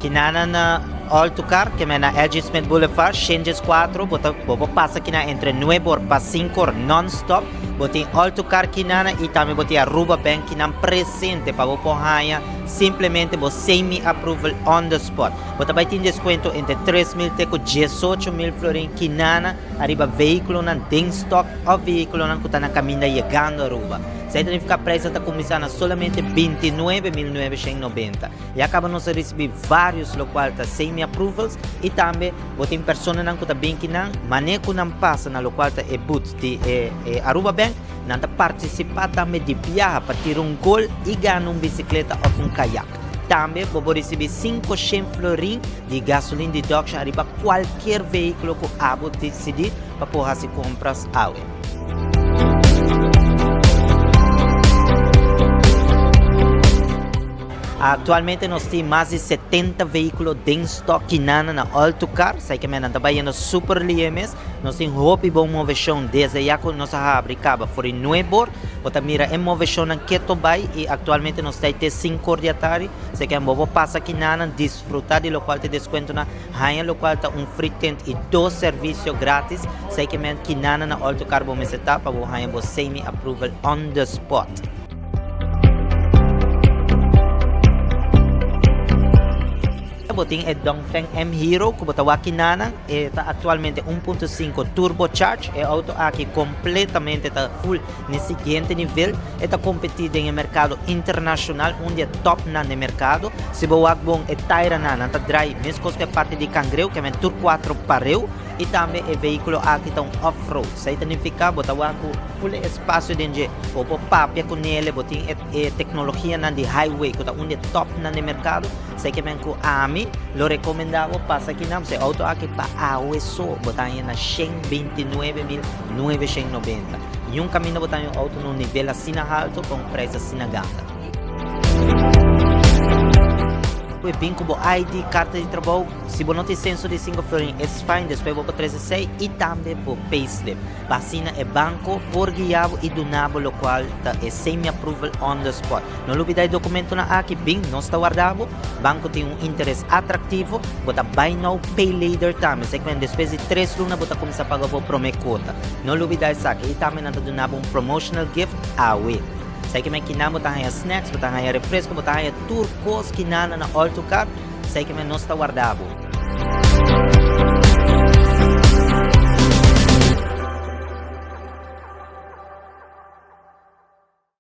Kinana na All to Car, ke men na LG Smith Boulevard, Shenjes 4, bo ta bo por pasa kina entre 9 or pa 5 or non-stop. Bo tin All to Car kinana y tambe bo tin Aruba Bank kinan presente pa bo por haña simplemente bo semi-approval on the spot. Bo ta bai tin descuento entre 3,000 te cu 18,000 florin kinana ariba vehiculonan den stock of vehiculonan cu ta na caminda yegando Aruba. Esey ta nifica prijsnan ta cuminsa na solamente 29,990. Ya caba nos a ricibi varios locual ta semi-approvals y tambe bo tin personanan cu ta bin kinan mane cu nan pasa na locual ta e booth di e e Aruba Bank, nan ta participa tambe di biaha pa tira un gol y gana un bicicleta of un kayak. Tambe bo por ricibi 500 florin di gasolin deduction ariba cualkier vehiculo cu abo dicidi pa por haci compras awe. Actualmente nos tin mas di 70 vehiculo den stock kinana na All to Car. Sai ke men nan ta bayendo super lihe mes. Nos tin hopi bon moveshon desde ya ku nos a habri kaba for di nuebor. Bo ta mira e moveshonnan keto bai i actualmente nos ta te sinkor di atardi. Sai ke bo por pasa kinana disfruta di lokual ta e deskuentonan, haña lokual ta un free tint i dos servisio gratis. Sai ke men kinana na All to Car bo mester ta pa bo haña bo semi approval on the spot. Bo tin e Dongfeng M Hero ku bo ta wak kinanan. E ta aktualmente 1.5 turbocharge. E outo aki kompletamente ta full n'e siguiente nivel. E ta kompetí den e merkado internashonal, un di e topnan den merkado. Si bo wak bon e tairanan, nan ta drai meskos ku e parti di kangreu, ke men tur kuatro pareu. I tambe e vehíkulo aki ta un off-road. Esei ta nifiká bo ta wak ku full e espasio den dje. Bo por papia ku nele, bo tin e e teknologianan di highway ku ta un di e topnan den merkado. Esei ke men ku ami lo rekomendá bo pasa akinan pasobra e outo aki pa awe so bo ta haña na 129,990. Niun kaminda bo ta haña un outo na un nivel asina haltu pa un preis asina ganda. Bo bin ku bo ID, karta di trabou. Si bo no tin senso di 5 florin es fine, despues bo por trece esey y tambe bo payslip pa asina e banco por guia bo y duna bo locual ta e semi approval on the spot. No lubida e documentonan aki, bin nos ta warda bo, banco tin un interes atractivo, bo ta buy now pay later tambe, esey cu despues di tres luna bo ta cuminsa paga bo prome cuota. No lubida esaki y tambe nan ta duna bo un promotional gift awe. Esey cu men kinan bo ta haya snacks, bo ta haya refresco, bo ta haya tur cos kinan na All To Car. Esei ke men nos ta warda bo.